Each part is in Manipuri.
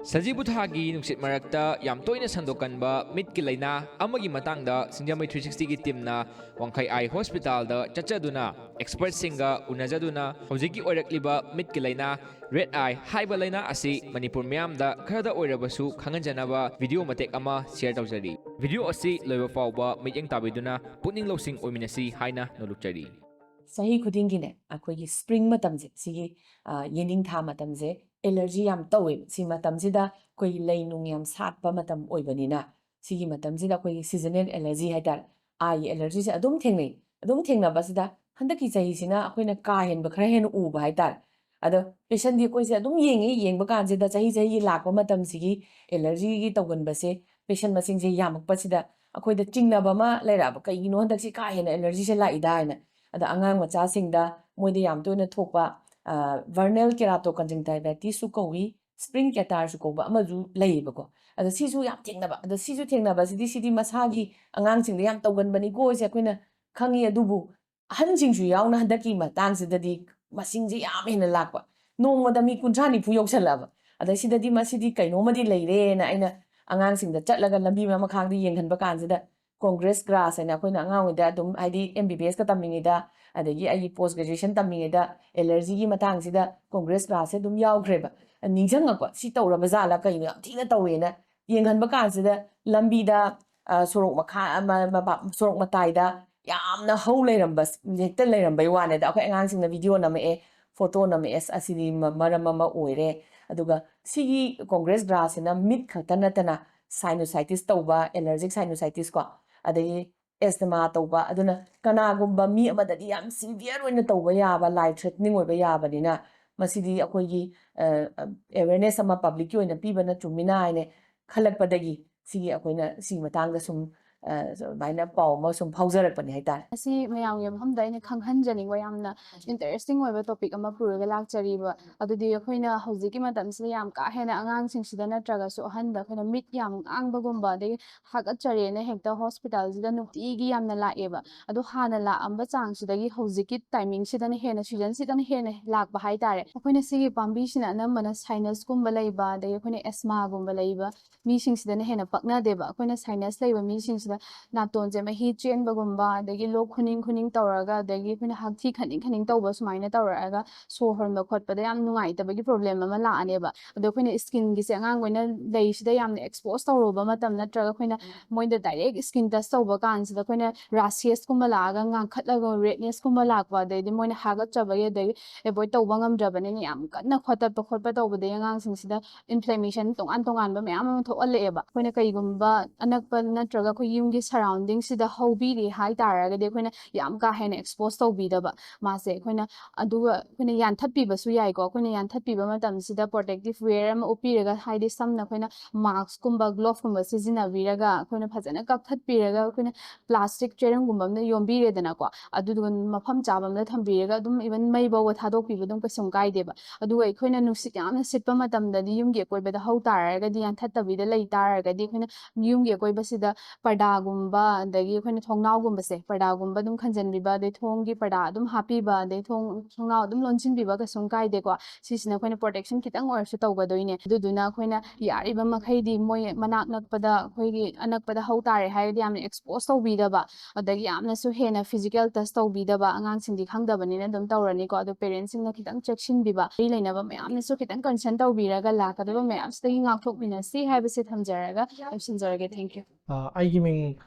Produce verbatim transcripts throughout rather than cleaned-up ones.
ꯁꯖꯤꯕꯨ ꯊꯥꯒꯤ ꯅꯨꯡꯁꯤꯠ ꯃꯔꯛꯇ ꯌꯥꯝ ꯇꯣꯏꯅ ꯁꯟꯗꯣꯛꯀꯟꯕ ꯃꯤꯠꯀꯤ ꯂꯥꯏꯅꯥ ꯑꯃꯒꯤ ꯃꯇꯥꯡꯗ ꯁꯤꯡꯖꯃꯩ three sixty ꯒꯤ teamꯅ ꯋꯥꯡꯈꯩ Eye Hospitalꯗ ꯆꯠꯆꯗꯨꯅ expertꯁꯤꯡꯒ ꯎꯅꯖꯗꯨꯅ ꯍꯧꯖꯤꯛꯀꯤ ꯑꯣꯏꯔꯛꯂꯤꯕ ꯃꯤꯠꯀꯤ ꯂꯥꯏꯅꯥ red eye ꯍꯥꯏꯕ ꯂꯥꯏꯅꯥ ꯑꯁꯤ ꯃꯅꯤꯄꯨꯔ ꯃꯤꯌꯥꯝꯗ ꯈꯔꯗ ꯑꯣꯏꯔꯕꯁꯨ ꯈꯪꯍꯟꯖꯅꯕ video ꯃꯇꯦꯛ ꯑꯃ share ꯇꯧꯖꯔꯤ꯫ Video ꯑꯁꯤ ꯂꯣꯏꯕ ꯐꯥꯎꯕ ꯃꯤꯠꯌꯦꯡ ꯇꯥꯕꯤꯗꯨꯅ ꯄꯨꯛꯅꯤꯡ ꯂꯧꯁꯤꯡ ꯑꯣꯏꯃꯤꯟꯅꯁꯤ ꯍꯥꯏꯅ ꯅꯣꯜꯂꯨꯛꯆꯔꯤ꯫ ꯆꯍꯤ ꯈꯨꯗꯤꯡꯒꯤꯅꯦ, ꯑꯩꯈꯣꯏꯒꯤ spring ꯃꯇꯝꯁꯦ, ꯁꯤꯒꯤ, ꯑ, ꯌꯦꯅꯤꯡꯊꯥ ꯃꯇꯝꯁꯦ allergy ꯌꯥꯝ ꯇꯧꯋꯦꯕ꯫ ꯁꯤ ꯃꯇꯝꯁꯤꯗ ꯑꯩꯈꯣꯏꯒꯤ ꯂꯩ ꯅꯨꯡ ꯌꯥꯝ ꯁꯥꯠꯄ ꯃꯇꯝ ꯑꯣꯏꯕꯅꯤꯅ, ꯁꯤꯒꯤ ꯃꯇꯝꯁꯤꯗ ꯑꯩꯈꯣꯏꯒꯤ seasonal allergy ꯍꯥꯏꯇꯥꯔꯦ, eyeꯒꯤ allergyꯁꯦ ꯑꯗꯨꯝ ꯊꯦꯡꯅꯩ꯫ ꯑꯗꯨꯝ ꯊꯦꯡꯅꯕꯁꯤꯗ ꯍꯟꯗꯛꯀꯤ ꯆꯍꯤꯁꯤꯅ ꯑꯩꯈꯣꯏꯅ ꯀꯥ ꯍꯦꯟꯕ ꯈꯔ ꯍꯦꯟꯅ ꯎꯕ ꯍꯥꯏꯇꯥꯔꯦ꯫ ꯑꯗꯣ patientꯗꯤ ꯑꯩꯈꯣꯏꯁꯦ ꯑꯗꯨꯝ ꯌꯦꯡꯉꯤ, ꯌꯦꯡꯕ ꯀꯥꯟꯁꯤꯗ ꯆꯍꯤ ꯆꯍꯤꯒꯤ ꯂꯥꯛꯄ ꯃꯇꯝꯁꯤꯒꯤ allergyꯒꯤ ꯇꯧꯒꯟꯕꯁꯦ, patient ꯃꯁꯤꯡꯁꯦ ꯌꯥꯝꯃꯛꯄꯁꯤꯗ ꯑꯩꯈꯣꯏꯗ ꯆꯤꯡꯅꯕ ꯑꯃ ꯂꯩꯔꯛꯑꯕ, "ꯀꯩꯒꯤꯅꯣ ꯍꯟꯗꯛꯁꯤ ꯀꯥ ꯍꯦꯟꯅ allergyꯁꯦ ꯂꯥꯛꯏꯗ?" ꯍꯥꯏꯅ꯫ ꯑꯗ ꯑꯉꯥꯡ ꯃꯆꯥꯁꯤꯡꯗ ꯃꯣꯏꯗ ꯌꯥꯝ ꯇꯣꯏꯅ ꯊꯣꯛꯄ, ꯑ, vernal keratoconjunctivitisꯁꯨ ꯀꯧꯏ, spring catarrhꯁꯨ ꯀꯧꯕ ꯑꯃꯁꯨ ꯂꯩꯌꯦꯕꯀꯣ꯫ ꯑꯗ ꯁꯤꯁꯨ ꯌꯥꯝ ꯊꯦꯡꯅꯕ꯫ ꯑꯗ ꯁꯤꯁꯨ ꯊꯦꯡꯅꯕꯁꯤꯗꯤ, ꯁꯤꯗꯤ ꯃꯁꯥꯒꯤ ꯑꯉꯥꯡꯁꯤꯡꯗ ꯌꯥꯝ ꯇꯧꯒꯟꯕꯅꯤꯀꯣ ꯁꯦ ꯑꯩꯈꯣꯏꯅ ꯈꯪꯉꯤ꯫ ꯑꯗꯨꯕꯨ ꯑꯍꯟꯁꯤꯡꯁꯨ ꯌꯥꯎꯅ ꯍꯟꯗꯛꯀꯤ ꯃꯇꯥꯡꯁꯤꯗꯗꯤ ꯃꯁꯤꯡꯁꯦ ꯌꯥꯝ ꯍꯦꯟꯅ ꯂꯥꯛꯄ, ꯅꯣꯡꯃꯗ ꯃꯤ ꯀꯨꯟꯊ꯭ꯔꯥ ꯅꯤꯐꯨ ꯌꯧꯁꯜꯂꯛꯑꯕ꯫ ꯑꯗ ꯁꯤꯗꯗꯤ ꯃꯁꯤꯗꯤ ꯀꯩꯅꯣꯝꯃꯗꯤ ꯂꯩꯔꯦꯅ ꯑꯩꯅ ꯑꯉꯥꯡꯁꯤꯡꯗ ꯆꯠꯂꯒ ꯂꯝꯕꯤ ꯃꯈꯥꯡꯗ ꯌꯦꯡꯍꯟꯕ ꯀꯥꯟꯁꯤꯗ Congress grass ꯍꯥꯏꯅ ꯑꯩꯈꯣꯏꯅ ꯑꯉꯥꯡ ꯑꯣꯏꯗ ꯑꯗꯨꯝ, ꯍꯥꯏꯗꯤ M B B S ꯀ ꯇꯝꯃꯤꯉꯩꯗ, ꯑꯗꯒꯤ ꯑꯩꯒꯤ post graduation ꯇꯝꯃꯤꯉꯩꯗ allergyꯒꯤ ꯃꯇꯥꯡꯁꯤꯗ Congress grassꯁꯦ ꯑꯗꯨꯝ ꯌꯥꯎꯈ꯭ꯔꯦꯕ꯫ ꯅꯤꯡꯁꯤꯡꯉꯛꯄ, ꯁꯤ ꯇꯧꯔꯕ ꯖꯥꯠꯂ, ꯀꯩꯅꯣ ꯌꯥꯝ ꯊꯤꯅ ꯇꯧꯋꯦꯅ ꯌꯦꯡꯍꯟꯕ ꯀꯥꯟꯁꯤꯗ ꯂꯝꯕꯤꯗ, ꯑ, ꯁꯣꯔꯣꯛ ꯃꯈꯥ, ꯃ-, ꯃꯄꯥ-, ꯁꯣꯔꯣꯛ ꯃꯇꯥꯏꯗ ꯌꯥꯝꯅ ꯍꯧ ꯂꯩꯔꯝꯕ, ꯍꯦꯛꯇ ꯂꯩꯔꯝꯕꯩ ꯋꯥꯅꯤꯗ꯫ ꯑꯩꯈꯣꯏ ꯑꯉꯥꯡꯁꯤꯡꯅ video ꯅꯝꯃꯛꯑꯦ, photo ꯅꯝꯃꯛꯑꯦ, ꯑꯁ, ꯑꯁꯤꯗꯤ ꯃ-, ꯃꯔꯝ ꯑꯃ ꯑꯣꯏꯔꯦ꯫ ꯑꯗꯨꯒ ꯁꯤꯒꯤ Congress grassꯁꯤꯅ ꯃꯤꯠ ꯈꯛꯇ ꯅꯠꯇꯅ sinusitis ꯇꯧꯕ, allergic sinusitis ꯀꯣ, ꯑꯗꯒꯤ asthma ꯇꯧꯕ, ꯑꯗꯨꯅ ꯀꯅꯥꯒꯨꯝꯕ ꯃꯤ ꯑꯃꯗꯗꯤ ꯌꯥꯝ severe ꯑꯣꯏꯅ ꯇꯧꯕ ꯌꯥꯕ, life threatening ꯑꯣꯏꯕ ꯌꯥꯕꯅꯤꯅ ꯃꯁꯤꯗꯤ ꯑꯩꯈꯣꯏꯒꯤ, ꯑ, awareness ꯑꯃ publicꯀꯤ ꯑꯣꯏꯅ ꯄꯤꯕꯅ ꯆꯨꯝꯃꯤꯅ ꯍꯥꯏꯅ ꯈꯜꯂꯛꯄꯗꯒꯤ ꯁꯤꯒꯤ ꯑꯩꯈꯣꯏꯅ ꯁꯤꯒꯤ ꯃꯇꯥꯡꯗ ꯁꯨꯝ ꯑ, ꯑꯗꯨꯃꯥꯏꯅ ꯄꯥꯎ ꯑꯃ ꯁꯨꯝ ꯐꯥꯎꯖꯔꯛꯄꯅꯤ ꯍꯥꯏꯇꯥꯔꯦ꯫ ꯑꯁꯤ ꯃꯌꯥꯝꯒꯤ ꯃꯐꯝꯗ ꯑꯩꯅ ꯈꯪꯍꯟꯖꯅꯤꯡꯕ ꯌꯥꯝꯅ interesting ꯑꯣꯏꯕ topic ꯑꯃ ꯄꯨꯔꯒ ꯂꯥꯛꯆꯔꯤꯕ꯫ ꯑꯗꯨꯗꯤ ꯑꯩꯈꯣꯏꯅ ꯍꯧꯖꯤꯛꯀꯤ ꯃꯇꯝꯁꯤꯗ ꯌꯥꯝ ꯀꯥ ꯍꯦꯟꯅ ꯑꯉꯥꯡꯁꯤꯡꯁꯤꯗ ꯅꯠꯇ꯭ꯔꯒꯁꯨ ꯑꯍꯟꯗ ꯑꯩꯈꯣꯏꯅ ꯃꯤꯠ ꯌꯥꯝ ꯉꯥꯡꯕꯒꯨꯝꯕ, ꯑꯗꯒꯤ ꯍꯥꯀꯠꯆꯔꯦꯅ ꯍꯦꯛꯇ hospitalꯁꯤꯗ ꯅꯨꯡꯇꯤꯒꯤ ꯌꯥꯝꯅ ꯂꯥꯛꯑꯦꯕ꯫ ꯑꯗꯣ ꯍꯥꯟꯅ ꯂꯥꯛꯑꯝꯕ ꯆꯥꯡꯁꯤꯗꯒꯤ ꯍꯧꯖꯤꯛꯀꯤ timingꯁꯤꯗꯅ ꯍꯦꯟꯅ, seasonꯁꯤꯗꯅ ꯍꯦꯟꯅ ꯂꯥꯛꯄ ꯍꯥꯏꯇꯥꯔꯦ꯫ ꯑꯩꯈꯣꯏꯅ ꯁꯤꯒꯤ ꯄꯥꯝꯕꯤꯁꯤꯅ ꯑꯅꯝꯕꯅ sinusꯀꯨꯝꯕ ꯂꯩꯕ, ꯑꯗꯒꯤ ꯑꯩꯈꯣꯏꯅ asthmaꯒꯨꯝꯕ ꯂꯩꯕ ꯃꯤꯁꯤꯡꯁꯤꯗꯅ ꯍꯦꯟꯅ ꯄꯛꯅꯗꯦꯕ꯫ ꯑꯩꯈꯣꯏꯅ sinus ꯂꯩꯕ ꯃꯤꯁꯤꯡꯁꯤꯗ ꯅꯥꯇꯣꯟꯁꯦ ꯃꯍꯤ ꯆꯦꯟꯕꯒꯨꯝꯕ, ꯑꯗꯒꯤ ꯂꯣꯛ ꯈꯨꯅꯤꯡ ꯈꯨꯅꯤꯡ ꯇꯧꯔꯒ, ꯑꯗꯒꯤ ꯑꯩꯈꯣꯏꯅ ꯍꯛꯊꯤ ꯈꯟꯅꯤꯡ ꯈꯟꯅꯤꯡ ꯇꯧꯕ, ꯁꯨꯃꯥꯏꯅ ꯇꯧꯔꯛꯑꯒ ꯁꯣꯔ ꯍꯣꯟꯕ ꯈꯣꯠꯄꯗ ꯌꯥꯝ ꯅꯨꯡꯉꯥꯏꯇꯕꯒꯤ problem ꯑꯃ ꯂꯥꯛꯑꯅꯦꯕ꯫ ꯑꯗꯣ ꯑꯩꯈꯣꯏꯅ skinꯒꯤꯁꯦ ꯑꯉꯥꯡꯈꯩꯅ ꯂꯩꯁꯤꯗ ꯌꯥꯝꯅ expose ꯇꯧꯔꯨꯕ ꯃꯇꯝ ꯅꯠꯇ꯭ꯔꯒ ꯑꯩꯈꯣꯏꯅ ꯃꯣꯏꯗ direct skin touch ꯇꯧꯕ ꯀꯥꯟꯁꯤꯗ ꯑꯩꯈꯣꯏꯅ rashes ꯀꯨꯝꯕ ꯂꯥꯛꯑꯒ ꯉꯥꯡꯈꯠꯂꯒ redness ꯀꯨꯝꯕ ꯂꯥꯛꯄ, ꯑꯗꯩꯗꯤ ꯃꯣꯏꯅ ꯍꯥꯒꯠꯆꯕꯒꯤ, ꯑꯗꯒꯤ avoid ꯇꯧꯕ ꯉꯝꯗ꯭ꯔꯕꯅꯤꯅ ꯌꯥꯝ ꯀꯟꯅ ꯈꯣꯠꯇꯠꯄ ꯈꯣꯠꯄ ꯇꯧꯕꯗꯒꯤ ꯑꯉꯥꯡꯁꯤꯡꯁꯤꯗ inflammation ꯇꯣꯉꯥꯟ ꯇꯣꯉꯥꯟꯕ ꯃꯌꯥꯝ ꯑꯃ ꯊꯣꯛꯍꯜꯂꯛꯑꯦꯕ꯫ ꯑꯩꯈꯣꯏꯅ ꯀꯩꯒꯨꯝꯕ ꯑꯅꯛꯄ ꯅꯠꯇ꯭ꯔꯒ ꯑꯩꯈꯣꯏ ꯌꯨꯝꯒꯤ surroundingꯁꯤꯗ ꯍꯧꯕꯤꯔꯤ ꯍꯥꯏ ꯇꯥꯔꯒꯗꯤ ꯑꯩꯈꯣꯏꯅ ꯌꯥꯝ ꯀꯥ ꯍꯦꯟꯅ expose ꯇꯧꯕꯤꯗꯕ ꯃꯥꯁꯦ꯫ ꯑꯩꯈꯣꯏꯅ, ꯑꯗꯨꯒ ꯑꯩꯈꯣꯏꯅ ꯌꯥꯟꯊꯠꯄꯤꯕꯁꯨ ꯌꯥꯏꯀꯣ꯫ ꯑꯩꯈꯣꯏꯅ ꯌꯥꯟꯊꯠꯄꯤꯕ ꯃꯇꯝꯁꯤꯗ protective wear ꯑꯃ ꯎꯞꯄꯤꯔꯒ, ꯍꯥꯏꯗꯤ ꯁꯝꯅ ꯑꯩꯈꯣꯏꯅ maskꯀꯨꯝꯕ gloveꯀꯨꯝꯕ ꯁꯤꯖꯤꯟꯅꯕꯤꯔꯒ ꯑꯩꯈꯣꯏꯅ ꯐꯖꯅ ꯀꯛꯊꯠꯄꯤꯔꯒ ꯑꯩꯈꯣꯏꯅ plastic ꯆꯦꯔꯪꯒꯨꯝꯕ ꯑꯃꯅ ꯌꯣꯝꯕꯤꯔꯦꯗꯅꯀꯣ꯫ ꯑꯗꯨꯗꯨꯒ ꯃꯐꯝ ꯆꯥꯕ ꯑꯃꯗ ꯊꯝꯕꯤꯔꯒ ꯑꯗꯨꯝ even ꯃꯩ ꯐꯥꯎꯕ ꯊꯥꯗꯣꯛꯄꯤꯕ ꯑꯗꯨꯝ ꯀꯩꯁꯨꯝ ꯀꯥꯏꯗꯦꯕ꯫ ꯑꯗꯨꯒ ꯑꯩꯈꯣꯏꯅ ꯅꯨꯡꯁꯤꯠ ꯌꯥꯝꯅ ꯁꯤꯠꯄ ꯃꯇꯝꯗꯗꯤ ꯌꯨꯝꯒꯤ ꯑꯀꯣꯏꯕꯗ ꯍꯧ ꯇꯥꯔꯒꯗꯤ, ꯌꯥꯟꯊꯠꯇꯕꯤꯗ ꯂꯩ ꯇꯥꯔꯒꯗꯤ, ꯑꯩꯈꯣꯏꯅ ꯌꯨꯝꯒꯤ ꯑꯀꯣꯏꯕꯁꯤꯗ ꯄꯔꯗꯥꯒꯨꯝꯕ, ꯑꯗꯒꯤ ꯑꯩꯈꯣꯏꯅ ꯊꯣꯡꯅꯥꯎꯒꯨꯝꯕꯁꯦ, ꯄꯔꯗꯥꯒꯨꯝꯕ ꯑꯗꯨꯝ ꯈꯟꯖꯟꯕꯤꯕ, ꯑꯗꯩ ꯊꯣꯡꯒꯤ ꯄꯔꯗꯥ ꯑꯗꯨꯝ ꯍꯥꯞꯄꯤꯕ, ꯑꯗꯩ ꯊꯣꯡ, ꯊꯣꯡꯅꯥꯎ ꯑꯗꯨꯝ ꯂꯣꯟꯁꯤꯟꯕꯤꯕ ꯀꯩꯁꯨꯝ ꯀꯥꯏꯗꯦꯀꯣ꯫ ꯁꯤꯁꯤꯅ ꯑꯩꯈꯣꯏꯅ protection ꯈꯤꯇꯪ ꯑꯣꯏꯔꯁꯨ ꯇꯧꯒꯗꯣꯏꯅꯦ꯫ ꯑꯗꯨꯗꯨꯅ ꯑꯩꯈꯣꯏꯅ ꯌꯥꯔꯤꯕ ꯃꯈꯩꯗꯤ ꯃꯣꯏ ꯃꯅꯥꯛ ꯅꯛꯄꯗ, ꯑꯩꯈꯣꯏꯒꯤ ꯑꯅꯛꯄꯗ ꯍꯧ ꯇꯥꯔꯦ ꯍꯥꯏꯔꯗꯤ ꯌꯥꯝꯅ expose ꯇꯧꯕꯤꯗꯕ, ꯑꯗꯒꯤ ꯌꯥꯝꯅꯁꯨ ꯍꯦꯟꯅ physical touch ꯇꯧꯕꯤꯗꯕ, ꯑꯉꯥꯡꯁꯤꯡꯗꯤ ꯈꯪꯗꯕꯅꯤꯅ ꯑꯗꯨꯝ ꯇꯧꯔꯅꯤꯀꯣ꯫ ꯑꯗꯣ parentsꯁꯤꯡꯅ ꯈꯤꯇꯪ ꯆꯦꯛꯁꯤꯟꯕꯤꯕ, ꯃꯔꯤ ꯂꯩꯅꯕ ꯃꯌꯥꯝꯅꯁꯨ ꯈꯤꯇꯪ concern ꯇꯧꯕꯤꯔꯒ ꯂꯥꯛꯀꯗꯕ ꯃꯌꯥꯝꯁꯤꯗꯒꯤ ꯉꯥꯛꯊꯣꯛꯃꯤꯟꯅꯁꯤ ꯍꯥꯏꯕꯁꯦ ꯊꯝꯖꯔꯒ ꯂꯣꯏꯁꯤꯟꯖꯔꯒꯦ꯫ Thank you꯫ ꯑ, ꯑꯩꯒꯤ ꯃꯤꯡ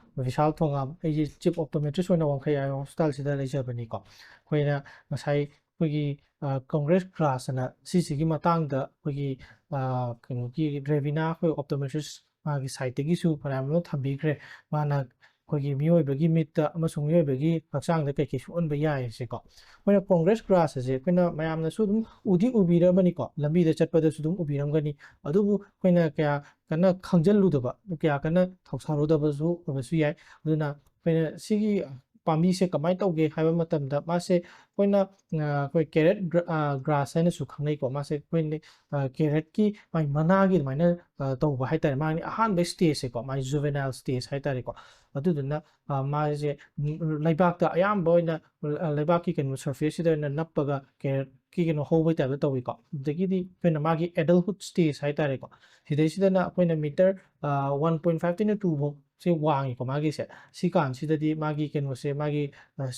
ꯕꯤꯁꯥꯜ ꯊꯣꯉꯥꯝ, ꯑꯩꯁꯦ chief optometrist ꯑꯣꯏꯅ ꯋꯥꯡꯈꯩ eye hospitalꯁꯤꯗ ꯂꯩꯖꯕꯅꯤꯀꯣ꯫ ꯑꯩꯈꯣꯏꯅ ꯉꯁꯥꯏ ꯑꯩꯈꯣꯏꯒꯤ, ꯑ, Congress Grass ꯑꯅ ꯁꯤꯁꯤꯒꯤ ꯃꯇꯥꯡꯗ ꯑꯩꯈꯣꯏꯒꯤ, ꯑ, ꯀꯩꯅꯣꯒꯤ ꯔꯦꯕꯤꯅꯥ ꯑꯩꯈꯣꯏ optometrist ꯃꯥꯒꯤ siteꯇꯒꯤꯁꯨ ꯐꯅꯌꯥꯝ ꯑꯃ ꯊꯝꯕꯤꯈ꯭ꯔꯦ꯫ ꯃꯥꯅ ꯑꯩꯈꯣꯏꯒꯤ ꯃꯤꯑꯣꯏꯕꯒꯤ ꯃꯤꯠꯇ ꯑꯃꯁꯨꯡ ꯃꯤꯑꯣꯏꯕꯒꯤ ꯍꯛꯆꯥꯡꯗ ꯀꯩꯀꯩ ꯁꯣꯛꯍꯟꯕ ꯌꯥꯏ ꯍꯥꯏꯁꯦꯀꯣ꯫ ꯑꯩꯈꯣꯏꯅ ꯀꯣꯡꯒ꯭ꯔꯦꯁ ꯒ꯭ꯔꯥꯁ ꯑꯁꯦ ꯑꯩꯈꯣꯏꯅ ꯃꯌꯥꯝꯅꯁꯨ ꯑꯗꯨꯝ ꯎꯗꯤ ꯎꯕꯤꯔꯝꯃꯅꯤꯀꯣ, ꯂꯝꯕꯤꯗ ꯆꯠꯄꯗꯁꯨ ꯑꯗꯨꯝ ꯎꯕꯤꯔꯝꯒꯅꯤ꯫ ꯑꯗꯨꯕꯨ ꯑꯩꯈꯣꯏꯅ ꯀꯌꯥ ꯀꯟꯅ ꯈꯪꯖꯤꯜꯂꯨꯗꯕ, ꯀꯌꯥ ꯀꯟꯅ ꯊꯧꯁꯥꯔꯨꯗꯕꯁꯨ ꯑꯣꯏꯕꯁꯨ ꯌꯥꯏ꯫ ꯑꯗꯨꯅ ꯑꯩꯈꯣꯏꯅ ꯁꯤꯒꯤ ꯄꯥꯝꯕꯤꯁꯦ ꯀꯃꯥꯏꯅ ꯇꯧꯒꯦ ꯍꯥꯏꯕ ꯃꯇꯝꯗ, ꯃꯥꯁꯦ ꯑꯩꯈꯣꯏꯅ, ꯑ, ꯑꯩꯈꯣꯏ ꯀꯦꯔꯦꯠ ꯒ꯭ꯔꯥꯁ ꯍꯥꯏꯅꯁꯨ ꯈꯪꯅꯩꯀꯣ꯫ ꯃꯥꯁꯦ ꯑꯩꯈꯣꯏꯅ, ꯑ, ꯀꯦꯔꯦꯠꯀꯤ ꯃꯥꯒꯤ ꯃꯅꯥꯒꯤ ꯑꯗꯨꯃꯥꯏꯅ, ꯑ, ꯇꯧꯕ ꯍꯥꯏꯇꯥꯔꯦ꯫ ꯃꯥꯒꯤ ꯑꯍꯥꯟꯕ ꯁ꯭ꯇꯦꯖꯁꯦꯀꯣ, ꯃꯥꯒꯤ ꯖꯨꯚꯦꯅꯥꯏꯜ ꯁ꯭ꯇꯦꯖ ꯍꯥꯏꯇꯥꯔꯦꯀꯣ꯫ ꯑꯗꯨꯗꯨꯅ, ꯑ, ꯃꯥꯁꯦ, ꯎꯝ, ꯂꯩꯕꯥꯛꯇ ꯑꯌꯥꯝꯕ ꯑꯣꯏꯅ, ꯑ, ꯂꯩꯕꯥꯛꯀꯤ ꯀꯩꯅꯣ ꯁꯔꯐꯦꯁꯁꯤꯗ ꯑꯣꯏꯅ ꯅꯞꯄꯒ ꯀꯦꯔꯦꯠꯀꯤ ꯀꯩꯅꯣ ꯍꯧꯕꯒꯤ ꯇꯥꯏꯞꯇ ꯇꯧꯋꯤꯀꯣ꯫ ꯑꯗꯒꯤꯗꯤ ꯑꯩꯈꯣꯏꯅ ꯃꯥꯒꯤ ꯑꯦꯗꯜꯍꯨꯗ ꯁ꯭ꯇꯦꯖ ꯍꯥꯏꯇꯥꯔꯦꯀꯣ꯫ ꯁꯤꯗꯩꯁꯤꯗꯅ ꯑꯩꯈꯣꯏꯅ ꯃꯤꯇꯔ, ꯑ, ꯋꯥꯟ ꯄꯣꯏꯟ ꯐꯥꯏꯚꯇꯩꯅ ꯇꯨ ꯐꯥꯎꯁꯦ ꯋꯥꯡꯉꯤꯀꯣ ꯃꯥꯒꯤꯁꯦ꯫ ꯁꯤ ꯀꯥꯟꯁꯤꯗꯗꯤ ꯃꯥꯒꯤ ꯀꯩꯅꯣꯁꯦ, ꯃꯥꯒꯤ, ꯑ,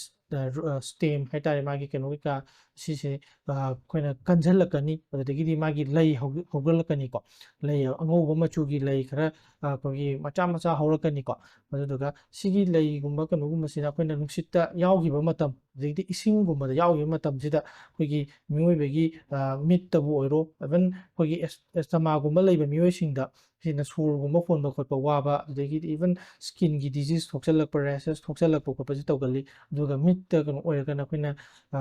ꯁ꯭ꯇꯦꯝ ꯍꯥꯏꯇꯥꯔꯦ, ꯃꯥꯒꯤ ꯀꯩꯅꯣ ꯀꯩꯀꯥ ꯁꯤꯁꯦ, ꯑ, ꯑꯩꯈꯣꯏꯅ ꯀꯟꯁꯤꯜꯂꯛꯀꯅꯤ꯫ ꯑꯗꯨꯗꯒꯤꯗꯤ ꯃꯥꯒꯤ ꯂꯩ ꯍꯧ-, ꯍꯧꯒꯠꯂꯛꯀꯅꯤꯀꯣ꯫ ꯂꯩ ꯑꯉꯧꯕ ꯃꯆꯨꯒꯤ ꯂꯩ ꯈꯔ, ꯑ, ꯑꯩꯈꯣꯏꯒꯤ ꯃꯆꯥ ꯃꯆꯥ ꯍꯧꯔꯛꯀꯅꯤꯀꯣ꯫ ꯑꯗꯨꯗꯨꯒ ꯁꯤꯒꯤ ꯂꯩꯒꯨꯝꯕ ꯀꯩꯅꯣꯒꯨꯝꯕꯁꯤꯅ ꯑꯩꯈꯣꯏꯅ ꯅꯨꯡꯁꯤꯠꯇ ꯌꯥꯎꯈꯤꯕ ꯃꯇꯝ, ꯑꯗꯒꯤꯗꯤ ꯏꯁꯤꯡꯒꯨꯝꯕꯗ ꯌꯥꯎꯈꯤꯕ ꯃꯇꯝꯁꯤꯗ ꯑꯩꯈꯣꯏꯒꯤ ꯃꯤꯑꯣꯏꯕꯒꯤ, ꯑ, ꯃꯤꯠꯇꯕꯨ ꯑꯣꯏꯔꯣ, even ꯑꯩꯈꯣꯏꯒꯤ ꯑꯦꯁ-, ꯑꯦꯁꯇꯃꯥꯒꯨꯝꯕ ꯂꯩꯕ ꯃꯤꯑꯣꯏꯁꯤꯡꯗ ꯁꯤꯅ ꯁꯣꯔꯒꯨꯝꯕ ꯍꯣꯟꯕ ꯈꯣꯠꯄ ꯋꯥꯕ, ꯑꯗꯒꯤꯗꯤ even ꯁ꯭ꯀꯤꯟꯒꯤ ꯗꯤꯖꯤꯁ ꯊꯣꯛꯆꯜꯂꯛꯄ, ꯔꯦꯁꯦꯁ ꯊꯣꯛꯆꯜꯂꯛꯄ ꯈꯣꯠꯄꯁꯤ ꯇꯧꯒꯜꯂꯤ꯫ ꯑꯗꯨꯒ ꯃꯤꯠꯇ ꯀꯩꯅꯣ ꯑꯣꯏꯔꯒꯅ ꯑꯩꯈꯣꯏꯅ, ꯑ,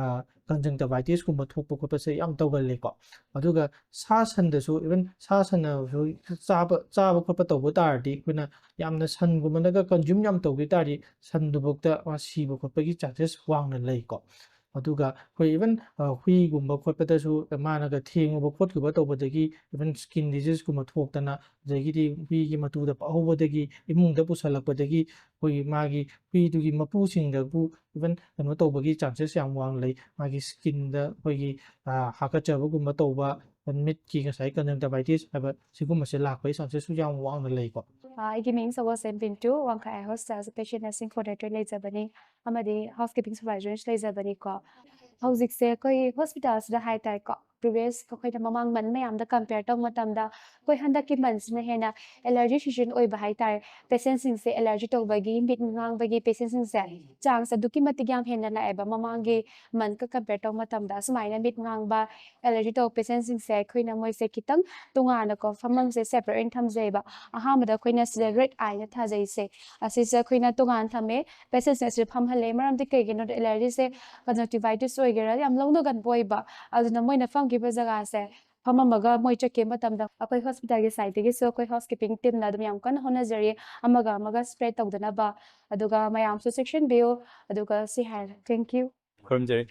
ꯀꯟꯖꯪꯇꯚꯥꯏꯇꯤꯁꯀꯨꯝꯕ ꯊꯣꯛꯄ ꯈꯣꯠꯄꯁꯦ ꯌꯥꯝ ꯇꯧꯒꯜꯂꯤꯀꯣ꯫ ꯑꯗꯨꯒ ꯁꯥ ꯁꯟꯗꯁꯨ, even ꯁꯥ ꯁꯟꯅꯁꯨ ꯆꯥꯕ, ꯆꯥꯕ ꯈꯣꯠꯄ ꯇꯧꯕ ꯇꯥꯔꯗꯤ, ꯑꯩꯈꯣꯏꯅ ꯌꯥꯝꯅ ꯁꯟꯒꯨꯝꯕꯅꯒ ꯀꯟꯖꯨꯝ ꯌꯥꯝ ꯇꯧꯈꯤ ꯇꯥꯔꯗꯤ, ꯁꯟꯗꯨꯐꯥꯎꯗ ꯃꯥ ꯁꯤꯕ ꯈꯣꯠꯄꯒꯤ ꯆꯥꯟꯁꯦꯁ ꯋꯥꯡꯅ ꯂꯩꯀꯣ꯫ ꯑꯗꯨꯒ ꯑꯩꯈꯣꯏ even, ꯑ, ꯍꯨꯏꯒꯨꯝꯕ ꯈꯣꯠꯄꯗꯁꯨ ꯃꯥꯅꯒ ꯊꯦꯡꯉꯨꯕ ꯈꯣꯠꯈꯤꯕ ꯇꯧꯕꯗꯒꯤ even ꯁ꯭ꯀꯤꯟ ꯗꯤꯖꯤꯁꯀꯨꯝꯕ ꯊꯣꯛꯇꯅ, ꯑꯗꯒꯤꯗꯤ ꯍꯨꯏꯒꯤ ꯃꯇꯨꯗ ꯄꯛꯍꯧꯕꯗꯒꯤ, ꯏꯃꯨꯡꯗ ꯄꯨꯁꯜꯂꯛꯄꯗꯒꯤ ꯑꯩꯈꯣꯏꯒꯤ ꯃꯥꯒꯤ ꯍꯨꯏꯗꯨꯒꯤ ꯃꯄꯨꯁꯤꯡꯗꯕꯨ even ꯀꯩꯅꯣ ꯇꯧꯕꯒꯤ ꯆꯥꯟꯁꯦꯁ ꯌꯥꯝ ꯋꯥꯡꯅ ꯂꯩ꯫ ꯃꯥꯒꯤ ꯁ꯭ꯀꯤꯟꯗ ꯑꯩꯈꯣꯏꯒꯤ, ꯑ, ꯍꯥꯀꯠꯆꯕꯒꯨꯝꯕ ꯇꯧꯕ, ꯃꯤꯠꯀꯤ ꯉꯁꯥꯏ ꯀꯟꯖꯪꯇꯚꯥꯏꯇꯤꯁ ꯍꯥꯏꯕ ꯁꯤꯒꯨꯝꯕꯁꯦ ꯂꯥꯛꯄꯒꯤ ꯆꯥꯟꯁꯦꯁꯁꯨ ꯌꯥꯝ ꯋꯥꯡꯅ ꯂꯩꯀꯣ꯫ ꯑ, ꯑꯩꯒꯤ ꯃꯤꯡ ꯁꯒꯣꯜꯁꯦꯝ ꯄꯤꯟꯇꯨ, ꯋꯥꯡꯈꯩ ꯍꯣꯁꯄꯤꯇꯥꯜꯁ ꯄꯦꯁꯦꯟ ꯅꯔꯁꯤꯡ ꯀꯣꯑꯣꯔꯗꯤꯅꯦꯇꯔ ꯂꯩꯖꯕꯅꯤ, ꯑꯃꯗꯤ ꯍꯥꯎꯁ ꯀꯤꯄꯤꯡ ꯁꯨꯄꯔꯚꯥꯏꯖꯔꯁ ꯂꯩꯖꯕꯅꯤꯀꯣ꯫ ꯍꯧꯖꯤꯛꯁꯦ ꯑꯩꯈꯣꯏ ꯍꯣꯁꯄꯤꯇꯥꯜꯁꯤꯗ ꯍꯥꯏꯇꯥꯔꯦꯀꯣ, ꯄ꯭ꯔꯤꯚꯤꯌꯁ ꯑꯩꯈꯣꯏꯅ ꯃꯃꯥꯡ ꯃꯟ ꯃꯌꯥꯝꯗ ꯀꯝꯄꯦꯌꯔ ꯇꯧꯕ ꯃꯇꯝꯗ ꯑꯩꯈꯣꯏ ꯍꯟꯗꯛꯀꯤ ꯃꯟꯁꯤꯅ ꯍꯦꯟꯅ ꯑꯦꯂꯔꯖꯤ ꯁꯤꯖꯟ ꯑꯣꯏꯕ ꯍꯥꯏꯇꯥꯔꯦ꯫ ꯄꯦꯁꯦꯟꯁꯤꯡꯁꯦ ꯑꯦꯂꯔꯖꯤ ꯇꯧꯕꯒꯤ, ꯃꯤꯠ ꯉꯥꯡꯕꯒꯤ ꯄꯦꯁꯦꯟꯁꯤꯡꯁꯦ ꯆꯥꯡꯁ ꯑꯗꯨꯛꯀꯤ ꯃꯇꯤꯛ ꯌꯥꯝ ꯍꯦꯟꯅ ꯂꯥꯛꯑꯦꯕ꯫ ꯃꯃꯥꯡꯒꯤ ꯃꯟꯀ ꯀꯝꯄꯦꯌꯔ ꯇꯧꯕ ꯃꯇꯝꯗ ꯑꯁꯨꯃꯥꯏꯅ ꯃꯤꯠ ꯉꯥꯡꯕ ꯑꯦꯂꯔꯖꯤ ꯇꯧꯕ ꯄꯦꯁꯦꯟꯁꯤꯡꯁꯦ ꯑꯩꯈꯣꯏꯅ ꯃꯣꯏꯁꯦ ꯈꯤꯇꯪ ꯇꯣꯉꯥꯟꯅꯀꯣ ꯐꯝꯐꯝꯁꯦ ꯁꯦꯄꯔꯦꯠ ꯑꯣꯏꯅ ꯊꯝꯖꯩꯕ꯫ ꯑꯍꯥꯟꯕꯗ ꯑꯩꯈꯣꯏꯅ ꯁꯤꯗ ꯔꯦꯗ ꯑꯥꯏꯅ ꯊꯥꯖꯩꯁꯦ, ꯑꯁꯤꯁꯦ ꯑꯩꯈꯣꯏꯅ ꯇꯣꯉꯥꯟ ꯊꯝꯃꯦ꯫ ꯄꯦꯁꯦꯟꯁꯤꯡ ꯑꯁꯤꯗ ꯐꯝꯍꯜꯂꯦ꯫ ꯃꯔꯝꯗꯤ ꯀꯩꯒꯤꯅꯣꯗ ꯑꯦꯂꯔꯖꯤꯁꯦ ꯀꯟꯖꯪꯇꯤꯚꯥꯏꯇꯤꯁ ꯑꯣꯏꯒꯦꯔꯥ ꯌꯥꯝ ꯂꯧꯅꯒꯟꯕ ꯑꯣꯏꯕ꯫ ꯑꯗꯨꯅ ꯃꯣꯏꯅ ꯐꯝꯈꯤꯕ ꯖꯒꯥꯁꯦ ꯐꯝꯃꯝꯃꯒ ꯃꯣꯏ ꯆꯠꯈꯤꯕ ꯃꯇꯝꯗ ꯑꯩꯈꯣꯏ ꯍꯣꯁꯄꯤꯇꯥꯜꯒꯤ ꯁꯥꯏꯠꯇꯒꯤꯁꯨ ꯑꯩꯈꯣꯏ ꯍꯥꯎꯁꯀꯤꯄꯤꯡ ꯇꯤꯝꯅ ꯑꯗꯨꯝ ꯌꯥꯝ ꯀꯟꯅ ꯍꯣꯠꯅꯖꯔꯤ ꯑꯃꯒ ꯑꯃꯒ ꯁ꯭ꯄ꯭ꯔꯦꯗ ꯇꯧꯗꯅꯕ꯫ ꯑꯗꯨꯒ ꯃꯌꯥꯝꯁꯨ ꯆꯦꯛꯁꯤꯟꯕꯤꯌꯨ꯫ ꯑꯗꯨꯒ ꯁꯤ ꯍꯥꯏꯔꯦ꯫ Thank you꯫ ꯈꯨꯔꯨꯝꯖꯔꯤ꯫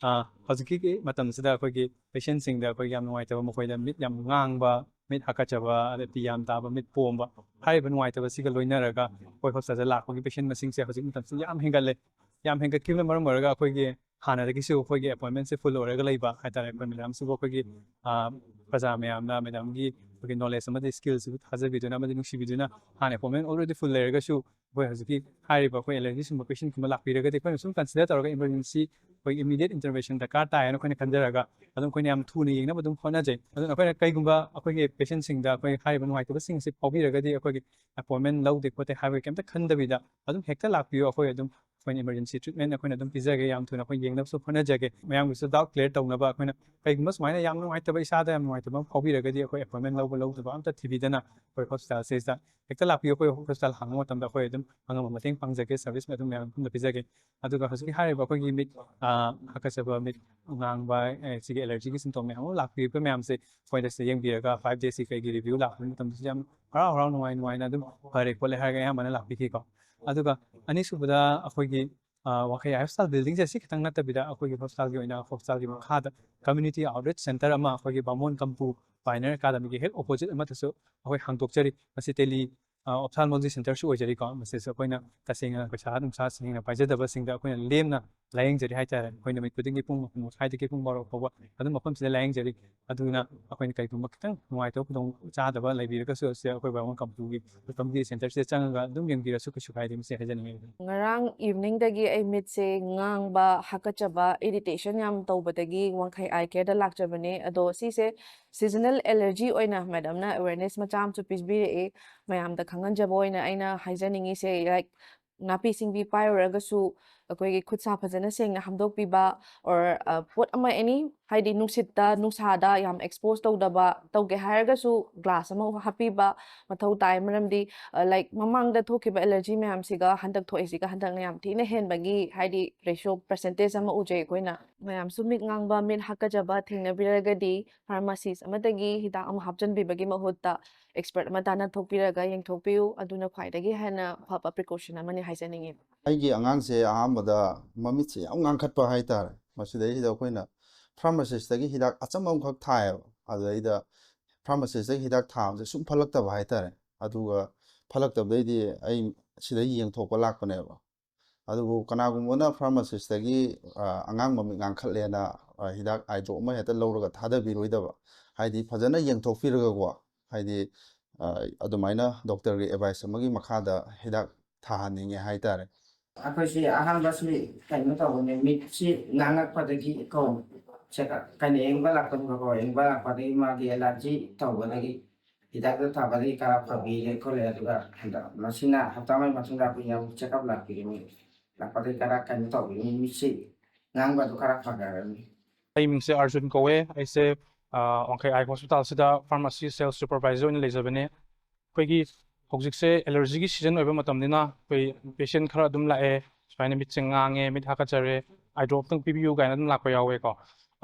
ꯑꯥ, ꯍꯧꯖꯤꯛꯀꯤ ꯃꯇꯝꯁꯤꯗ ꯑꯩꯈꯣꯏꯒꯤ ꯄꯦꯁꯦꯟꯁꯤꯡꯗ ꯑꯩꯈꯣꯏꯒꯤ ꯌꯥꯝ ꯅꯨꯡꯉꯥꯏꯇꯕ, ꯃꯈꯣꯏꯗ ꯃꯤꯠ ꯌꯥꯝ ꯉꯥꯡꯕ, ꯃꯤꯠ ꯍꯥꯀꯠꯆꯕ, ꯑꯗꯩ ꯄꯤ ꯌꯥꯝ ꯇꯥꯕ, ꯃꯤꯠ ꯄꯣꯝꯕ, ꯍꯥꯏꯔꯤꯕ ꯅꯨꯡꯉꯥꯏꯇꯕꯁꯤꯒ ꯂꯣꯏꯅꯔꯒ ꯑꯩꯈꯣꯏ ꯍꯣꯁꯄꯤꯇꯥꯜꯗ ꯂꯥꯛꯄꯒꯤ ꯄꯦꯁꯦꯟ ꯃꯁꯤꯡꯁꯦ ꯍꯧꯖꯤꯛ ꯃꯇꯝꯁꯤ ꯌꯥꯝ ꯍꯦꯟꯒꯠꯂꯦ꯫ ꯌꯥꯝ ꯍꯦꯟꯒꯠꯈꯤꯕꯅ ꯃꯔꯝ ꯑꯣꯏꯔꯒ ꯑꯩꯈꯣꯏꯒꯤ ꯍꯥꯟꯅꯗꯒꯤꯁꯨ ꯑꯩꯈꯣꯏꯒꯤ ꯑꯦꯄꯣꯏꯟꯃꯦꯟꯁꯦ ꯐꯨꯜ ꯑꯣꯏꯔꯒ ꯂꯩꯕ ꯍꯥꯏꯇꯥꯔꯦ꯫ ꯑꯩꯈꯣꯏ ꯃꯦꯗꯥꯝꯁꯤꯕꯨ ꯑꯩꯈꯣꯏꯒꯤ, ꯑꯥ, ꯄ꯭ꯔꯖꯥ ꯃꯌꯥꯝꯅ ꯃꯦꯗꯥꯝꯒꯤ ꯑꯩꯈꯣꯏꯒꯤ ꯅꯣꯂꯦꯖ ꯑꯃꯗꯤ ꯁ꯭ꯀꯤꯜꯁꯤꯕꯨ ꯊꯥꯖꯕꯤꯗꯨꯅ ꯑꯃꯗꯤ ꯅꯨꯡꯁꯤꯕꯤꯗꯨꯅ ꯍꯥꯟꯅ ꯑꯦꯄꯣꯏꯟꯃꯦꯟ ꯑꯣꯜꯔꯦꯗꯤ ꯐꯨꯜ ꯂꯩꯔꯒꯁꯨ ꯑꯩꯈꯣꯏ ꯍꯧꯖꯤꯛꯀꯤ ꯍꯥꯏꯔꯤꯕ ꯑꯩꯈꯣꯏ ꯑꯦꯂꯔꯖꯤꯁꯤꯡꯕ ꯄꯦꯁꯦꯟꯒꯨꯝꯕ ꯂꯥꯛꯄꯤꯔꯒꯗꯤ ꯑꯩꯈꯣꯏꯅ ꯁꯨꯝ ꯀꯟꯁꯤꯗꯔ ꯇꯧꯔꯒ ꯏꯃꯔꯖꯦꯟꯁꯤ ꯑꯩꯈꯣꯏ ꯏꯃꯤꯗꯤꯌꯦꯠ ꯏꯟꯇꯔꯚꯦꯟꯁꯟ ꯗꯔꯀꯥꯔ ꯇꯥꯏ ꯍꯥꯏꯅ ꯑꯩꯈꯣꯏꯅ ꯈꯟꯖꯔꯒ ꯑꯗꯨꯝ ꯑꯩꯈꯣꯏꯅ ꯌꯥꯝ ꯊꯨꯅ ꯌꯦꯡꯅꯕ ꯑꯗꯨꯝ ꯍꯣꯠꯅꯖꯩ꯫ ꯑꯗꯨꯅ ꯑꯩꯈꯣꯏꯅ ꯀꯩꯒꯨꯝꯕ ꯑꯩꯈꯣꯏꯒꯤ ꯄꯦꯁꯦꯟꯁꯤꯡꯗ ꯑꯩꯈꯣꯏ ꯍꯥꯏꯔꯤꯕ ꯅꯨꯡꯉꯥꯏꯇꯕꯁꯤꯡ ꯑꯁꯤ ꯐꯥꯎꯕꯤꯔꯒꯗꯤ ꯑꯩꯈꯣꯏꯒꯤ ꯑꯦꯄꯣꯏꯟꯃꯦꯟ ꯂꯧꯗꯦ ꯈꯣꯠꯇꯦ ꯍꯥꯏꯕꯒꯤ ꯀꯩꯝꯇ ꯈꯟꯗꯕꯤꯗ ꯑꯗꯨꯝ ꯍꯦꯛꯇ ꯂꯥꯛꯄꯤꯌꯨ꯫ ꯑꯩꯈꯣꯏ ꯑꯗꯨꯝ ꯑꯩꯈꯣꯏꯅ ꯏꯃꯔꯖꯦꯟꯁꯤ ꯇ꯭ꯔꯤꯠꯃꯦꯟ ꯑꯩꯈꯣꯏꯅ ꯑꯗꯨꯝ ꯄꯤꯖꯒꯦ꯫ ꯌꯥꯝ ꯊꯨꯅ ꯑꯩꯈꯣꯏ ꯌꯦꯡꯅꯕꯁꯨ ꯍꯣꯠꯅꯖꯒꯦ꯫ ꯃꯌꯥꯝꯒꯤꯁꯨ ꯗꯥꯎꯠ ꯀ꯭ꯂꯤꯌꯔ ꯇꯧꯅꯕ ꯑꯩꯈꯣꯏꯅ ꯀꯩꯒꯨꯝꯕ ꯁꯨꯃꯥꯏꯅ ꯌꯥꯝ ꯅꯨꯡꯉꯥꯏꯇꯕ, ꯏꯁꯥꯗ ꯌꯥꯝ ꯅꯨꯡꯉꯥꯏꯇꯕ ꯑꯃ ꯐꯥꯎꯕꯤꯔꯒꯗꯤ ꯑꯩꯈꯣꯏ ꯑꯦꯄꯣꯏꯟꯃꯦꯟ ꯂꯧꯕ ꯂꯧꯗꯕ ꯑꯝꯇ ꯊꯤꯕꯤꯗꯅ ꯑꯩꯈꯣꯏ ꯍꯣꯁꯄꯤꯇꯥꯜꯁꯤꯗ ꯍꯦꯛꯇ ꯂꯥꯛꯄꯤꯌꯨ꯫ ꯑꯩꯈꯣꯏ ꯍꯣꯁꯄꯤꯇꯥꯜ ꯍꯥꯡꯕ ꯃꯇꯝꯗ ꯑꯩꯈꯣꯏ ꯑꯗꯨꯝ ꯑꯉꯝꯕ ꯃꯇꯦꯡ ꯄꯥꯡꯖꯒꯦ, ꯁꯔꯚꯤꯁ ꯑꯗꯨꯝ ꯃꯌꯥꯝ ꯄꯨꯟꯅ ꯄꯤꯖꯒꯦ꯫ ꯑꯗꯨꯒ ꯍꯧꯖꯤꯛꯀꯤ ꯍꯥꯏꯔꯤꯕ ꯑꯩꯈꯣꯏꯒꯤ ꯃꯤꯠ, ꯑꯥ, ꯍꯥꯀꯠꯆꯕ, ꯃꯤꯠ ꯉꯥꯡꯕ, ꯑꯦ, ꯁꯤꯒꯤ ꯑꯦꯂꯔꯖꯤꯒꯤ ꯁꯤꯝꯇꯣꯝ ꯃꯌꯥꯝ ꯑꯃ ꯂꯥꯛꯄꯤꯔꯤꯕ ꯃꯌꯥꯝꯁꯦ ꯑꯩꯈꯣꯏꯗ ꯁꯤꯗ ꯌꯦꯡꯕꯤꯔꯒ ꯐꯥꯏꯚ ꯗꯦꯁꯀꯤ ꯀꯩꯒꯤ ꯔꯤꯚ꯭ꯌꯨ ꯂꯥꯛꯄ ꯃꯇꯝꯗꯁꯨ ꯌꯥꯝ ꯍꯔꯥꯎ ꯍꯔꯥꯎ ꯅꯨꯡꯉꯥꯏ ꯅꯨꯡꯉꯥꯏꯅ ꯑꯗꯨꯝ ꯐꯔꯦ ꯈꯣꯠꯂꯦ ꯍꯥꯏꯔꯒ ꯑꯌꯥꯝꯕꯅ ꯂꯥꯛꯄꯤꯈꯤꯀꯣ꯫ ꯑꯗꯨꯒ ꯑꯅꯤꯁꯨꯕꯗ ꯑꯩꯈꯣꯏꯒꯤ, ꯑꯥ, ꯋꯥꯡꯈꯩ ꯍꯣꯁꯄꯤꯇꯥꯜ ꯕꯤꯜꯗꯤꯡꯁꯦ ꯁꯤ ꯈꯤꯇꯪ ꯅꯠꯇꯕꯤꯗ ꯑꯩꯈꯣꯏꯒꯤ ꯍꯣꯁꯄꯤꯇꯥꯜꯒꯤ ꯑꯣꯏꯅ ꯍꯣꯁꯄꯤꯇꯥꯜꯒꯤ ꯃꯈꯥꯗ ꯀꯝꯃ꯭ꯌꯨꯅꯤꯇꯤ ꯑꯥꯎꯠꯔꯤꯆ ꯁꯦꯟꯇꯔ ꯑꯃ ꯑꯩꯈꯣꯏꯒꯤ ꯕꯥꯃꯣꯟ ꯀꯝꯄꯨ ꯄꯥꯏꯅꯔ ꯑꯦꯀꯥꯗꯃꯤꯒꯤ ꯍꯦꯛ ꯑꯣꯄꯣꯖꯤꯠ ꯑꯃꯗꯁꯨ ꯑꯩꯈꯣꯏ ꯍꯥꯡꯗꯣꯛꯆꯔꯤ꯫ ꯃꯁꯤ ꯇꯦꯂꯤ, ꯑꯥ, ꯑꯣꯞꯊꯥꯜꯃꯣꯂꯣꯖꯤ ꯁꯦꯟꯇꯔꯁꯨ ꯑꯣꯏꯖꯔꯤꯀꯣ꯫ ꯃꯁꯤꯁꯨ ꯑꯩꯈꯣꯏꯅ ꯇꯁꯦꯡꯅ ꯄꯩꯁꯥ ꯅꯨꯡꯁꯥ ꯁꯦꯡꯅ ꯄꯥꯏꯖꯗꯕꯁꯤꯡꯗ ꯑꯩꯈꯣꯏꯅ ꯂꯦꯝꯅ ꯂꯥꯌꯦꯡꯖꯔꯤ ꯍꯥꯏꯇꯥꯔꯦ꯫ ꯑꯩꯈꯣꯏ ꯅꯨꯃꯤꯠ ꯈꯨꯗꯤꯡꯒꯤ ꯄꯨꯡ ꯃꯥꯄꯟ ꯃꯈꯥꯏꯗꯒꯤ ꯄꯨꯡ ꯕꯥꯔꯣ ꯐꯥꯎꯕ ꯑꯗꯨꯝ ꯃꯐꯝꯁꯤꯗ ꯂꯥꯌꯦꯡꯖꯔꯤ꯫ ꯑꯗꯨꯅ ꯑꯩꯈꯣꯏꯅ ꯀꯩꯒꯨꯝꯕ ꯈꯤꯇꯪ ꯅꯨꯡꯉꯥꯏꯇꯕ ꯈꯨꯗꯣꯡ ꯆꯥꯗꯕ ꯂꯩꯕꯤꯔꯒꯁꯨ, ꯑꯁꯤꯗ ꯑꯩꯈꯣꯏ ꯕꯥꯕꯣꯟ ꯀꯥꯡꯄꯣꯛꯄꯤꯒꯤ ꯀꯝꯃ꯭ꯌꯨꯅꯤꯇꯤ ꯁꯦꯟꯇꯔꯁꯤꯗ ꯆꯪꯉꯒ ꯑꯗꯨꯝ ꯌꯦꯡꯕꯤꯔꯁꯨ ꯀꯩꯁꯨ ꯀꯥꯏꯗꯦ, ꯃꯁꯤ ꯍꯥꯏꯖꯅꯤꯡꯉꯤ꯫ ꯉꯔꯥꯡ ꯏꯚꯤꯅꯤꯡꯗꯒꯤ ꯑꯩ ꯃꯤꯠꯁꯦ ꯉꯥꯡꯕ, ꯍꯥꯀꯠꯆꯕ, ꯏꯔꯤꯇꯦꯁꯟ ꯌꯥꯝ ꯇꯧꯕꯗꯒꯤ ꯋꯥꯡꯈꯩ ꯑꯥꯏ ꯀꯦꯌꯔꯗ ꯂꯥꯛꯆꯕꯅꯦ꯫ ꯑꯗꯣ ꯁꯤꯁꯦ ꯁꯤꯖꯅꯦꯜ ꯑꯦꯂꯔꯖꯤ ꯑꯣꯏꯅ ꯃꯦꯗꯝꯅ ꯑꯦꯋꯦꯔꯅꯦꯁ ꯃꯆꯥ ꯑꯃꯁꯨ ꯄꯤꯕꯤꯔꯛꯑꯦ꯫ ꯃꯌꯥꯝꯗ ꯈꯪꯍꯟꯖꯕ ꯑꯣꯏꯅ ꯑꯩꯅ ꯍꯥꯏꯖꯅꯤꯡꯉꯤꯁꯦ, ꯂꯥꯏꯛ, ꯅꯥꯄꯤ ꯁꯤꯡꯕꯤ ꯄꯥꯏꯔꯨꯔꯒꯁꯨ ꯑꯩꯈꯣꯏꯒꯤ ꯈꯨꯠ ꯁꯥ ꯐꯖꯅ ꯁꯦꯡꯅ ꯍꯥꯝꯗꯣꯛꯄꯤꯕ, or ꯄꯣꯠ ꯑꯃ ꯑꯦꯅꯤ, ꯍꯥꯏꯗꯤ ꯅꯨꯡꯁꯤꯠꯇ, ꯅꯨꯡꯁꯥꯗ ꯌꯥꯝ ꯑꯦꯛꯁꯄꯣꯖ ꯇꯧꯗꯕ, ꯇꯧꯒꯦ ꯍꯥꯏꯔꯒꯁꯨ ꯒ꯭ꯂꯥꯁ ꯑꯃ ꯍꯥꯞꯄꯤꯕ ꯃꯊꯧ ꯇꯥꯏ꯫ ꯃꯔꯝꯗꯤ ꯂꯥꯏꯛ, ꯃꯃꯥꯡꯗ ꯊꯣꯛꯈꯤꯕ ꯑꯦꯂꯔꯖꯤ ꯃꯌꯥꯝꯁꯤꯒ ꯍꯟꯗꯛ ꯊꯣꯛꯏꯁꯤꯒ ꯍꯟꯗꯛꯅ ꯌꯥꯝ ꯊꯤꯅ ꯍꯦꯟꯕꯒꯤ, ꯍꯥꯏꯗꯤ, ꯔꯦꯁꯤꯌꯣ ꯄꯔꯁꯦꯟꯇꯦꯖ ꯑꯃ ꯎꯖꯩ ꯑꯩꯈꯣꯏꯅ꯫ ꯃꯌꯥꯝꯁꯨ ꯃꯤꯠ ꯉꯥꯡꯕ, ꯃꯤꯠ ꯍꯥꯀꯠꯆꯕ ꯊꯦꯡꯅꯕꯤꯔꯒꯗꯤ ꯐꯥꯔꯃꯥꯁꯤꯁ ꯑꯃꯗꯒꯤ ꯍꯤꯗꯥꯛ ꯑꯃ ꯍꯥꯞꯆꯤꯟꯕꯤꯕꯒꯤ ꯃꯍꯨꯠꯇ ꯑꯦꯛꯁꯄꯔꯠ ꯑꯃ ꯇꯥꯟꯅꯊꯣꯛꯄꯤꯔꯒ ꯌꯦꯡꯊꯣꯛꯄꯤꯌꯨ꯫ ꯑꯗꯨꯅ ꯈ꯭ꯋꯥꯏꯗꯒꯤ ꯍꯦꯟꯅ ꯐꯕ ꯄ꯭ꯔꯤꯀꯣꯁꯟ ꯑꯃꯅꯤ ꯍꯥꯏꯖꯅꯤꯡꯉꯤ꯫ ꯑꯩꯒꯤ ꯑꯉꯥꯡꯁꯦ ꯑꯍꯥꯟꯕꯗ ꯃꯃꯤꯠꯁꯦ ꯌꯥꯝ ꯉꯥꯡꯈꯠꯄ ꯍꯥꯏꯇꯥꯔꯦ꯫ ꯃꯁꯤꯗꯩꯁꯤꯗ ꯑꯩꯈꯣꯏꯅ ꯐꯥꯔꯃꯥꯁꯤꯁꯇꯒꯤ ꯍꯤꯗꯥꯛ ꯑꯆꯝꯕ ꯑꯃꯈꯛ ꯊꯥꯏꯌꯦꯕ꯫ ꯑꯗꯨꯗꯩꯗ ꯐꯥꯔꯃꯥꯁꯤꯁꯇꯒꯤ ꯍꯤꯗꯥꯛ ꯊꯥꯕꯁꯦ ꯁꯨꯝ ꯐꯠꯂꯛꯇꯕ ꯍꯥꯏꯇꯥꯔꯦ꯫ ꯑꯗꯨꯒ ꯐꯠꯂꯛꯇꯕꯗꯩꯗꯤ ꯑꯩ ꯁꯤꯗ ꯌꯦꯡꯊꯣꯛꯄ ꯂꯥꯛꯄꯅꯦꯕ꯫ ꯑꯗꯨꯕꯨ ꯀꯅꯥꯒꯨꯝꯕꯅ ꯐꯥꯔꯃꯥꯁꯤꯁꯇꯒꯤ, ꯑ, ꯑꯉꯥꯡ ꯃꯃꯤꯠ ꯉꯥꯡꯈꯠꯂꯦꯅ, ꯑ, ꯍꯤꯗꯥꯛ ꯑꯥꯏ ꯗ꯭ꯔꯣꯞ ꯑꯃ ꯍꯦꯛꯇ ꯂꯧꯔꯒ ꯊꯥꯗꯕꯤꯔꯣꯏꯗꯕ꯫ ꯍꯥꯏꯗꯤ ꯐꯖꯅ ꯌꯦꯡꯊꯣꯛꯄꯤꯔꯒꯀꯣ, ꯍꯥꯏꯗꯤ, ꯑ, ꯑꯗꯨꯃꯥꯏꯅ ꯗꯣꯛꯇꯔꯒꯤ ꯑꯦꯗꯚꯥꯏꯁ ꯑꯃꯒꯤ ꯃꯈꯥꯗ ꯍꯤꯗꯥꯛ ꯊꯥꯍꯟꯅꯤꯡꯉꯦ ꯍꯥꯏꯇꯥꯔꯦ꯫ ꯑꯩꯈꯣꯏꯁꯤ ꯑꯍꯥꯟꯕꯁꯤ ꯀꯩꯅꯣ ꯇꯧꯕꯅꯦ, ꯃꯤꯠꯁꯤ ꯉꯥꯡꯉꯛꯄꯗꯒꯤ ꯀꯣ, ꯆꯦꯛꯑꯞ ꯀꯩꯅꯣ ꯌꯦꯡꯕ ꯂꯥꯛꯄꯅꯦꯕꯀꯣ, ꯌꯦꯡꯕ ꯂꯥꯛꯄꯗꯒꯤ ꯃꯥꯒꯤ ꯑꯦꯂꯔꯖꯤ ꯇꯧꯕꯗꯒꯤ ꯍꯤꯗꯥꯛꯇꯣ ꯊꯥꯕꯗꯒꯤ ꯈꯔ ꯐꯕꯤꯔꯦ ꯈꯣꯠꯂꯦ꯫ ꯑꯗꯨꯒ ꯍꯟꯗꯛ ꯃꯁꯤꯅ ꯍꯞꯇꯥ ꯑꯃꯒꯤ ꯃꯇꯨꯡꯗ ꯑꯩꯈꯣꯏ ꯌꯥꯝ ꯆꯦꯛꯑꯞ ꯂꯥꯛꯄꯤꯔꯦ꯫ ꯂꯥꯛꯄꯗꯒꯤ ꯈꯔ ꯀꯩꯅꯣ ꯇꯧꯕꯤꯔꯦ, ꯃꯤꯠꯁꯤ ꯉꯥꯡꯕꯗꯣ ꯈꯔ ꯐꯈ꯭ꯔꯕꯅꯤ꯫ ꯑꯩ ꯃꯤꯡꯁꯦ ꯑꯥꯔꯖꯨꯟ ꯀꯧꯋꯦ꯫ ꯑꯩꯁꯦ, ꯑ, ꯋꯥꯡꯈꯩ ꯑꯥꯏ ꯍꯣꯁꯄꯤꯇꯥꯜꯁꯤꯗ ꯐꯥꯔꯃꯥꯁꯤ ꯁꯦꯜꯁ ꯁꯨꯄꯔꯚꯥꯏꯖꯔ ꯑꯣꯏꯅ ꯂꯩꯖꯕꯅꯦ꯫ ꯑꯩꯈꯣꯏꯒꯤ ꯍꯧꯖꯤꯛꯁꯦ ꯑꯦꯂꯔꯖꯤꯒꯤ ꯁꯤꯖꯟ ꯑꯣꯏꯕ ꯃꯇꯝꯅꯤꯅ ꯑꯩꯈꯣꯏ ꯄꯦꯁꯦꯟ ꯈꯔ ꯑꯗꯨꯝ ꯂꯥꯛꯑꯦ, ꯁꯨꯃꯥꯏꯅ ꯃꯤꯠꯁꯦ ꯉꯥꯡꯉꯦ, ꯃꯤꯠ ꯍꯥꯀꯠꯆꯔꯦ, ꯑꯥꯏ ꯗ꯭ꯔꯣꯞꯇꯪ ꯄꯤꯕꯤꯌꯨ ꯀꯥꯏꯅ ꯑꯗꯨꯝ ꯂꯥꯛꯄ ꯌꯥꯎꯋꯦꯀꯣ꯫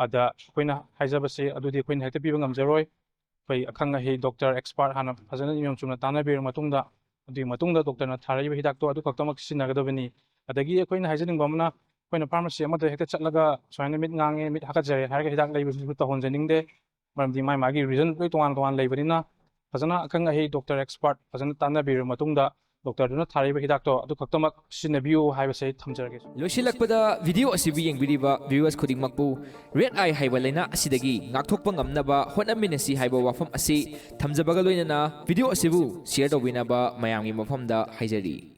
ꯑꯗ ꯑꯩꯈꯣꯏꯅ ꯍꯥꯏꯖꯕꯁꯦ ꯑꯗꯨꯗꯤ ꯑꯩꯈꯣꯏꯅ ꯍꯦꯛꯇ ꯄꯤꯕ ꯉꯝꯖꯔꯣꯏ꯫ ꯑꯩꯈꯣꯏ ꯑꯈꯪ ꯑꯍꯩ ꯗꯣꯛꯇꯔ ꯑꯦꯛꯁꯄꯥꯔꯠ ꯍꯥꯟꯅ ꯐꯖꯅ ꯅꯤꯌꯣꯝ ꯆꯨꯝꯅ ꯇꯥꯟꯅꯕꯤꯔꯕ ꯃꯇꯨꯡꯗ, ꯑꯗꯨꯒꯤ ꯃꯇꯨꯡꯗ ꯗꯣꯛꯇꯔꯅ ꯊꯥꯔꯛꯏꯕ ꯍꯤꯗꯥꯛꯇꯣ ꯑꯗꯨ ꯈꯛꯇꯃꯛ ꯁꯤꯖꯤꯟꯅꯒꯗꯕꯅꯤ꯫ ꯑꯗꯒꯤ ꯑꯩꯈꯣꯏꯅ ꯍꯥꯏꯖꯅꯤꯡꯕ ꯑꯃꯅ, ꯑꯩꯈꯣꯏꯅ ꯐꯥꯔꯃꯥꯁꯤ ꯑꯃꯗ ꯍꯦꯛꯇ ꯆꯠꯂꯒ ꯁꯨꯃꯥꯏꯅ ꯃꯤꯠ ꯉꯥꯡꯉꯦ, ꯃꯤꯠ ꯍꯥꯀꯠꯆꯔꯦ ꯍꯥꯏꯔꯒ ꯍꯤꯗꯥꯛ ꯂꯩꯕꯁꯤꯁꯨ ꯇꯧꯍꯟꯖꯅꯤꯡꯗꯦ꯫ ꯃꯔꯝꯗꯤ ꯃꯥꯏ ꯃꯥꯒꯤ ꯔꯤꯖꯟ ꯂꯣꯏ ꯇꯣꯉꯥꯟ ꯇꯣꯉꯥꯟ ꯂꯩꯕꯅꯤꯅ, ꯐꯖꯅ ꯑꯈꯪ ꯑꯍꯩ ꯗꯣꯛꯇꯔ ꯑꯦꯛꯁꯄꯥꯔꯠ ꯐꯖꯅ ꯇꯥꯟꯅꯕꯤꯔꯕ ꯃꯇꯨꯡꯗ ꯗꯣꯛꯇꯔꯗꯨꯅ ꯊꯥꯔꯛꯏꯕ ꯍꯤꯗꯥꯛꯇꯣ ꯑꯗꯨ ꯈꯛꯇꯃꯛ ꯁꯤꯖꯤꯟꯅꯕꯤꯌꯨ ꯍꯥꯏꯕꯁꯦ ꯑꯩ ꯊꯝꯖꯔꯒꯦ꯫ ꯂꯣꯏꯁꯤꯜꯂꯛꯄꯗ, ꯚꯤꯗꯤꯑꯣ ꯑꯁꯤꯕꯨ ꯌꯦꯡꯕꯤꯔꯤꯕ viewers ꯈꯨꯗꯤꯡꯃꯛꯄꯨ red eye ꯍꯥꯏꯕ ꯂꯥꯏꯅꯥ ꯑꯁꯤꯗꯒꯤ ꯉꯥꯛꯊꯣꯛꯄ ꯉꯝꯅꯕ ꯍꯣꯠꯅꯃꯤꯟꯅꯁꯤ ꯍꯥꯏꯕ ꯋꯥꯐꯝ ꯑꯁꯤ ꯊꯝꯖꯕꯒ ꯂꯣꯏꯅꯅ, ꯚꯤꯗꯤꯑꯣ ꯑꯁꯤꯕꯨ share ꯇꯧꯕꯤꯅꯕ ꯃꯌꯥꯝꯒꯤ ꯃꯐꯝꯗ ꯍꯥꯏꯖꯔꯤ꯫